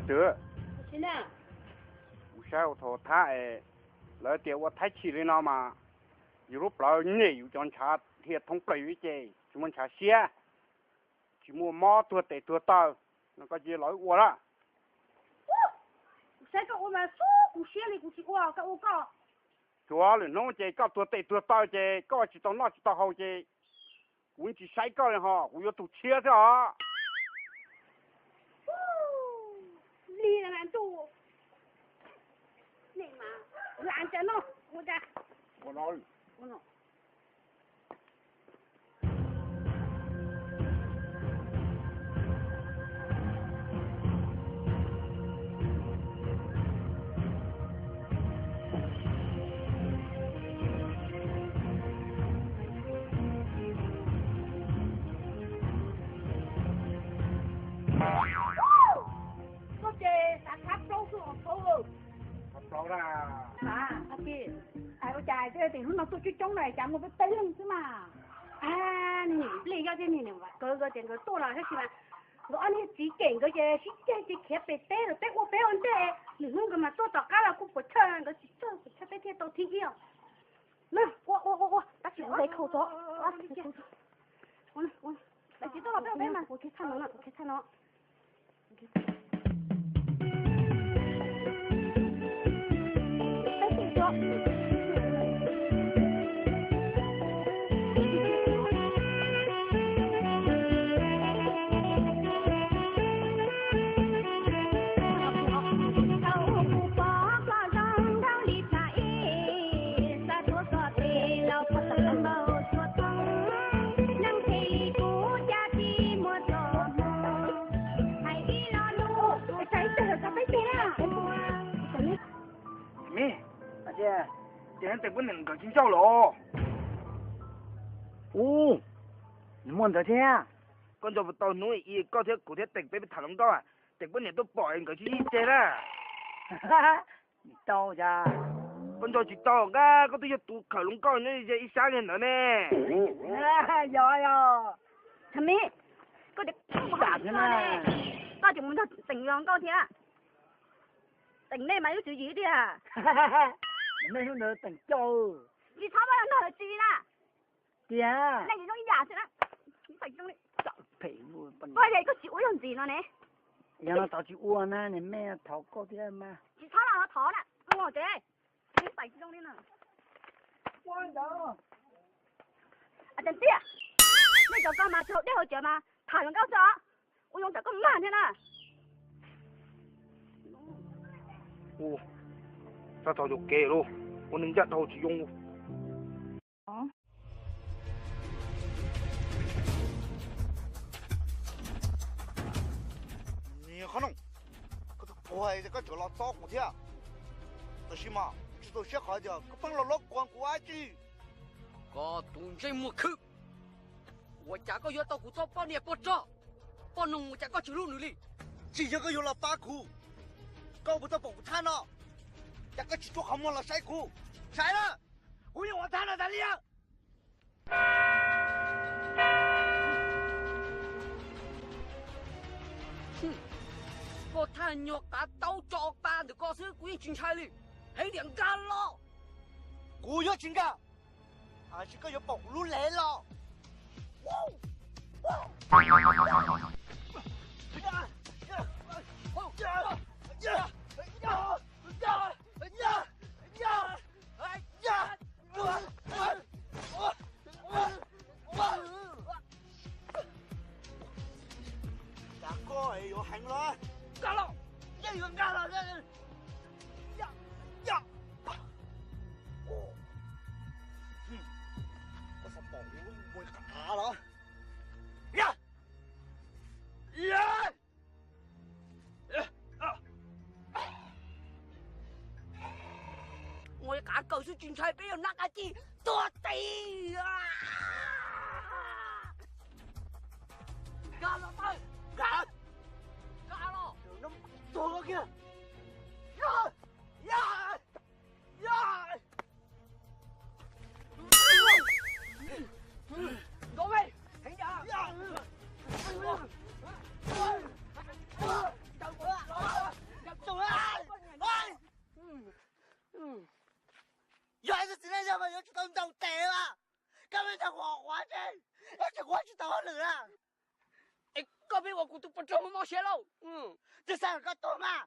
Twb, kuv saib ua thaum thab es lawv tias ua thab chim li no mas yus lub plawv nyem yus cov ntshav dhia thoob plaws yus ces tsis muaj ntshav siab, tsis muaj mob tuag tes tuag taw no, koj cia li los wb ua lawm. Kuv saib koj ua mas xub kuv siab li, kuv tsis ua, koj ua koj. Tsuav lwm hnub ces koj tuag tes tuag taw ces koj tsis tau noj tsis tau haus ces kuv tsis saib koj li ho kuv yuav tus tshiab xwb os. Lig mas ntuj, nej mas lam cas no ua cas. Koj ces xav thab plaub xwb os. Thab plaub na. Ua cas tej tim hnub no tuaj coob coob na, cas muaj peb peb leeg xwb mas. Nws niam nplej yog thiab nws niam vam kawv nkawd ces nkawd tuaj los tab sis mas nkawd ob niag txiv cem nkawd ces sib ceg ces khiav pem teb lawm, peb ua peb ua ntej. Lwm hnub nkawd mas tuaj tom qab los kuj puas chawj, nkawd tsis txawj puas chawj peb thiaj tau thib ib os. Ua ua ua ua, tab sis kuv hle khau tso. Tab sis tuaj los peb ua peb mas, kuv khiav tshaj no no, kuv khiav tshaj no. Tsis me, ces teem poj niam nkawd tsis ncauj los. Ub, nws muaj ntawd thiab. Koj nco puas tau hnub ib koj thiab kuv thiab teem peb tham hluas nkauj, teem poj niam tuaj pom nkawd tsis yeej tseg na. Tsis tau cas. Koj nco tsis tau nqa, koj twb yog tus khawm hluas nkauj nyob ze ib sab li ntawd ne. Yog yog. Thaum me, koj tias koj mus hais koj ne, koj tseem mus nrog teem hluas nkauj thiab. Teem nej mas yuav tswv yim tiag. Nej hnub ntawd teem coj. Tsis txhob muab nrog lawv tsis na. Tiag. Nej tsis zoo ib yam xwb na. Phem. Koj es koj tsis ua yog ntxim no ne. Yog no thov tsis ua na, niag me thov koj thiab mas. Tsis txhob los thov na, ua ces. Niam tais zoo li no. Ua ntawd. Tiag, nej cov koj mas tsis haus dej haus cawv mas tham hluas nkauj xwb os. Ua zoo cov koj mag thiab na. Ua, sab tau cov kev lauj, ua neeg ncaj dhau tsis zoo. Niag qhob noom, koj tus puag koj tseem los txob kuv thiab. Tab sis mas tsis txaus siab qhov tias koj pheej los lov kuas kuv dab tsi. Koj tus ntsej muag khwb, ua cas koj yuav tau kuv txoj poj niam poj rog? Poj noog ua cas koj tsis hlub nws li? Tsis yog koj yuav los pab kuv, koj puas tau pom kuv thaj no? Cas koj tsis rua qhov muag los saib kuv? Saib na, kuv yeej ua thaj no tas li. Koj thaj nyuag qav taub tso pa ntawm koj xwb kuv yeej tsis ntshai li. Heev tiag, nkag los. Kuv yuav tsis nkag, tab sis koj yuav pom kuv lub lev los. Cas koj yuav heev los? Nkag los, yeej yuav nkag los. Koj xav pom kuv ua qav los? Ua qav kaws xwb tsis ntshai peb yog nab qa ci tuag ti. Nkag los, nkag los, tuag kiag. Yog ib tug txiv neej yawg mas yuav tsum tau ntaus tes mas. Koj pheej nrog kuv qhuav qhuav ntsej, ib txwm kuv ua tsis tau hauj lwm na. Es koj pheej ua kuv tus poj rog mob mob siab lauj. Twb xav kom koj tuag mas,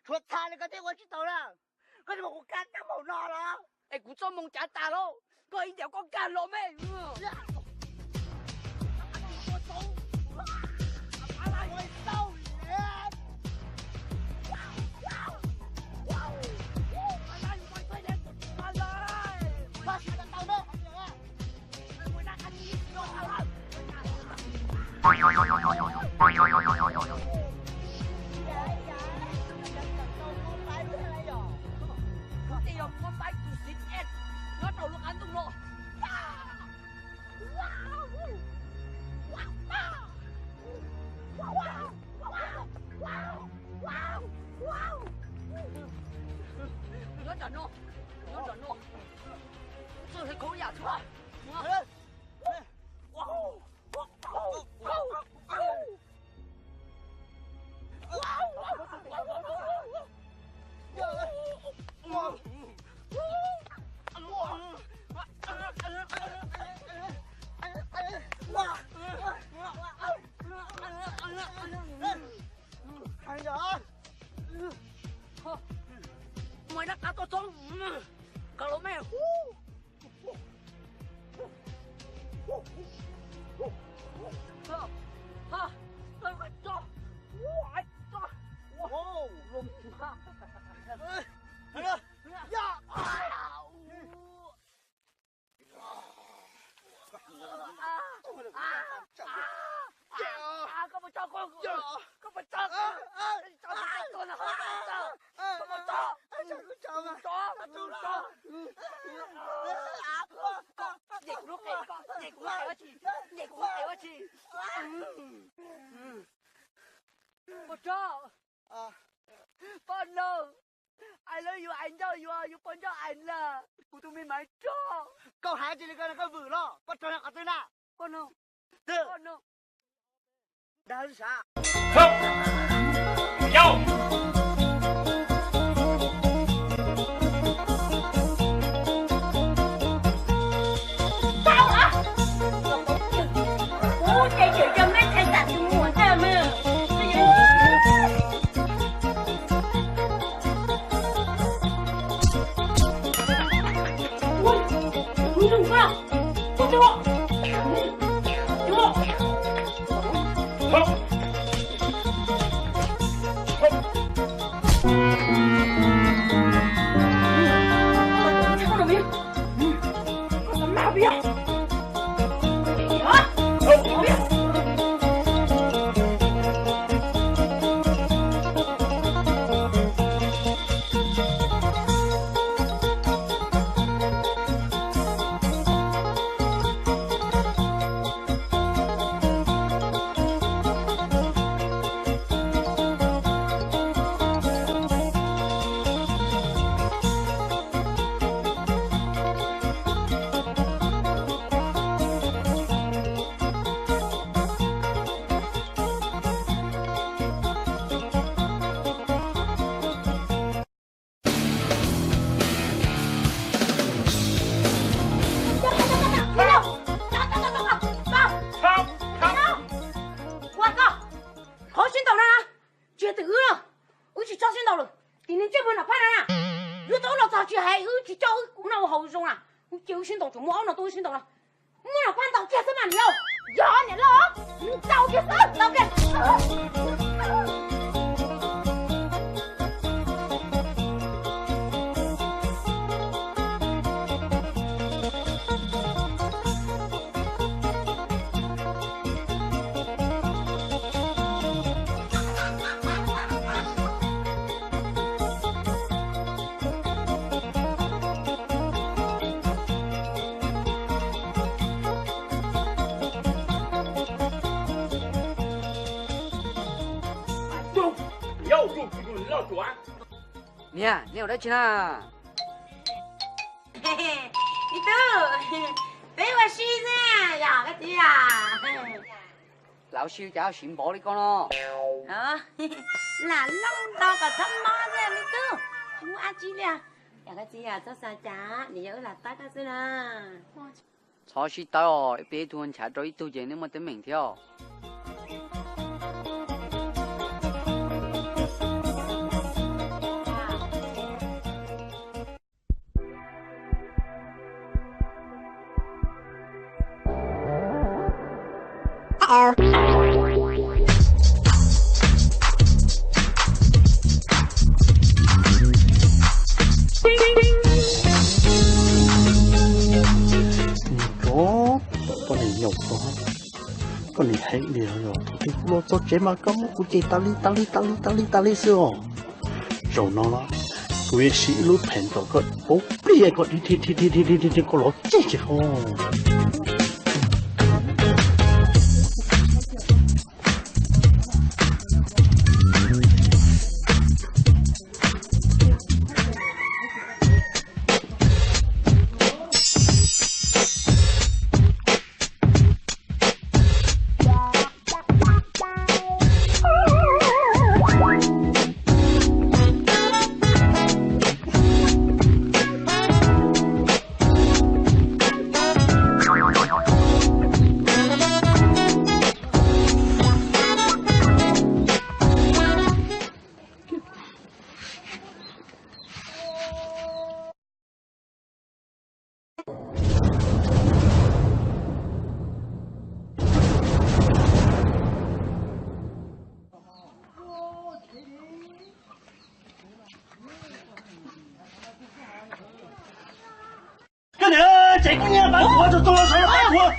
tshuav txha li koj thiaj ua tsis tau na. Koj tsis pom kuv kab tag npaum no los? Es kuv txoj moo cav tas lauj, koj ib ntiam koj kag los me. Tej yog muab pab tus xiv es nyob rau lub qab ntuj no. Nyob nram no, nyob nram no. Txawj hle khaub yam txhua. Muaj ib rab qab tuaj txog, koj los me. Koj puas tso kuv? Koj puas tso kuv? Koj puas tso? Koj puas tso? Nyem kuv lub qe, koj nyem kuv lub qe ua tsi? Nyem kuv lub qe ua tsi? Puas tso? Poj noog, I love you, I ncauj yuav, yuav poj ncauj I love, kuv tus me mas tso. Koj hais tsis li ko koj vwm los, poj tso qhov twg na? Poj noog, poj noog. Dag sav. Yau. Tau lawm. Kuv ces tseem cov meb thaiv xam tus muam ntag mas. Ui, ui, ui, ui. Ua koj, qhov sib ntaus no na, tsis yog tim wb, wb tsis tso sib ntaus lawm. Tim niag ntsej muag Nom Phaj no na, yuav tau wb los txog tsis hais, wb tsis coj wb noj ua haus zoo na. Wb cia wb sib ntaus, tsuas muaj ob no tuaj wb sib ntaus no. Muab Nom Phaj ntaus kiag xwb mas niam lauj. Yog niam lauj, ntaus kiag xwb, ntaus kiag. Niam, nej ua dab tsi na? Me tub, peb ua si xwb yog koj txiv a. Lam ua si cas siv npov li koj no? Lam looj ntau kom txhob mob xwb me tub, ua dab tsi li. Yog koj txiv yog txhob xav cas, nws yog wb lam tab koj xwb na. Txhob sib tab os, peb ib tug nchav rau ib tug ces nej muaj teeb meem thiab os. Niag tsov, koj niag nyaum tod, koj niag heev li os. Thaum twg kuv los txog tsev mas koj muab kuv cem tas li tas li tas li tas li tas li xwb os. Zaum no los kuv yuav siv ib lub pheem ntaus koj pauv pliaj koj dhia dhia dhia dhia koj los txij tsis fo. Koj niam, tsev kub hnyiab pab kuv, tus tus los sawv los pab kuv.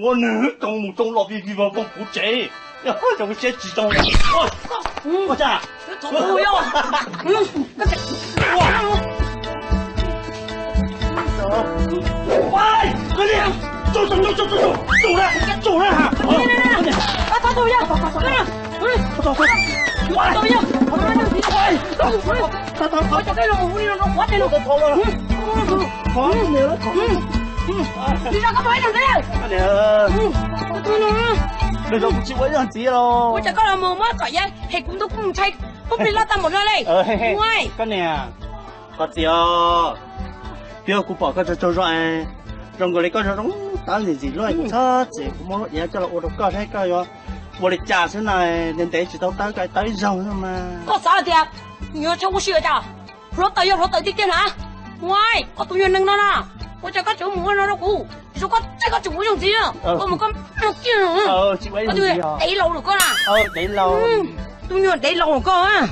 Ua nws tau mus tau los vij vij voog voog kuv tsev, yog kuv siab tsis zoo. Ua cas? Nws zoo kuv tsis ua ib zaug ntxiv los. Ua cas koj los mus muab kom ya hem kuv ntuj kuj mus ntshai pub plig loj tag npaum no li. Koj niam, koj txiv os, twb yog kuv pom koj tsaug tsaug zog, zoo nkaus li koj zoo zoo tab ntxim ntxim luaj, kuv txhob txwm kuv muab lub iav coj los ua rau koj saib koj yuav ua li cas xwb na, ntev ntev tsis tau tawb koj tawb ib zaug xwb mas. Koj xav tias yuav tshaj ua si cas? Hluav taws yog hluav taws tiag tiag na. Uais, koj tus nyuag neeg no na, ua cas koj tseem mus ua no rau kuv? Zoo koj tseem, koj tseem ua zoo ntxiv, koj mus koj mus kiag, koj tus nyuag dev laus lawm koj na. Tus nyuag dev laus lawm koj.